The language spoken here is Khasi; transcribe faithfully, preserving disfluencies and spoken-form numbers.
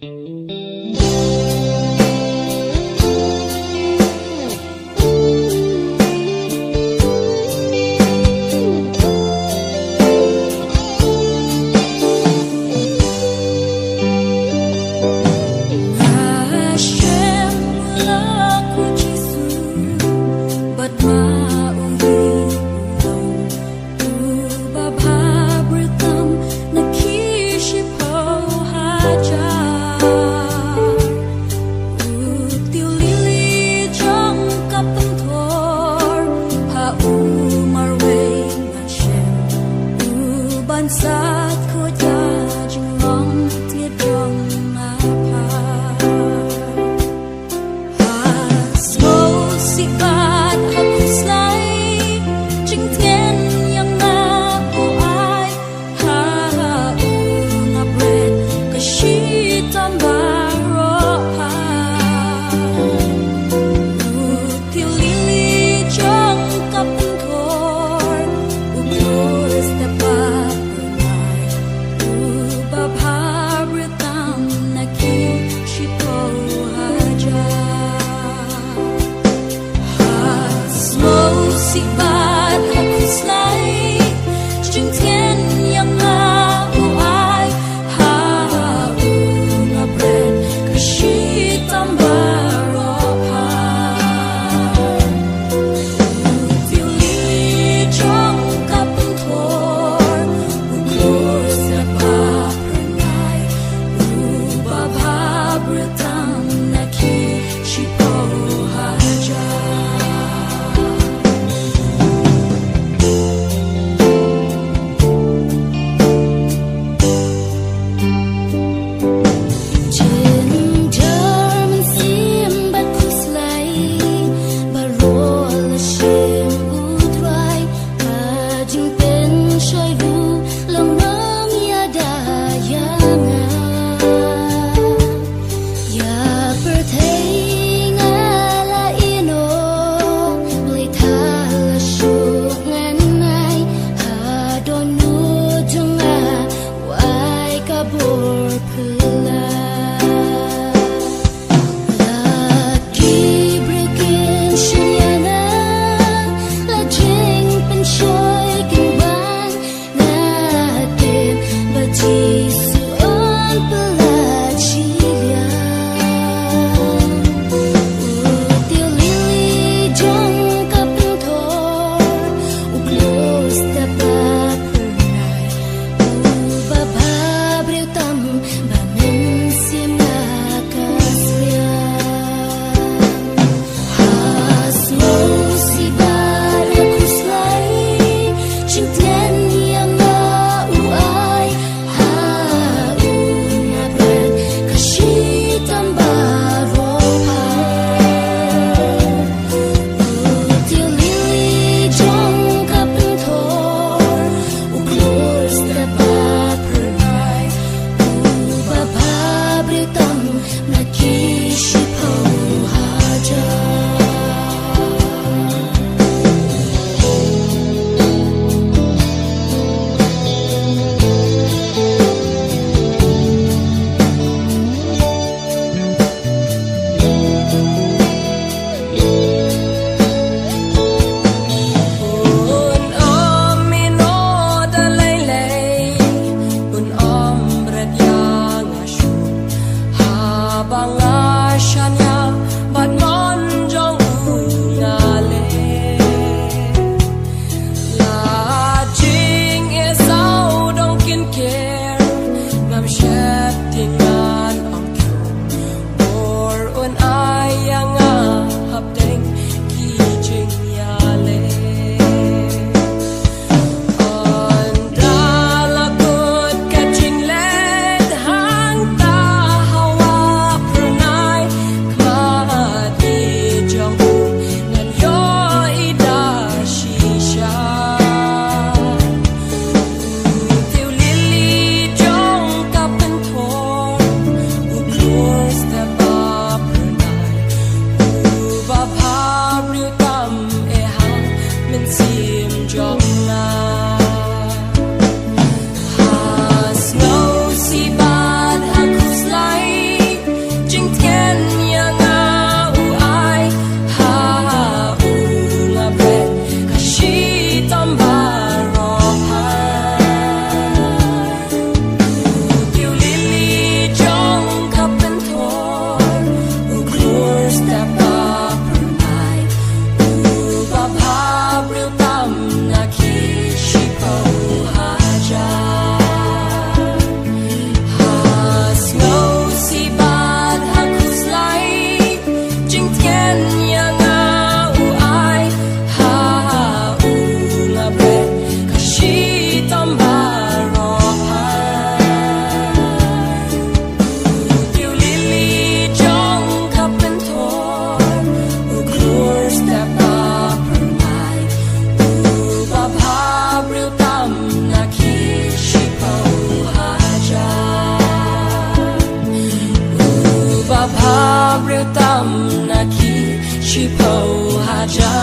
Nga shem la ko Jisu, bad ma u hi u long uba bhabriew tam na ki shiphew hajar. U tiew lili jong ka pynthor ha u marwei nga shem, u ban sat ko ja jinglong tied jong nga pha. Ha sngewsih bad ha khuslai, jingtngen ïa nga u ai, ha u nga bret ka shitom baroh pha. U tiew lili jong ka pynthor, u pur step bad u lai. shiphew hajar.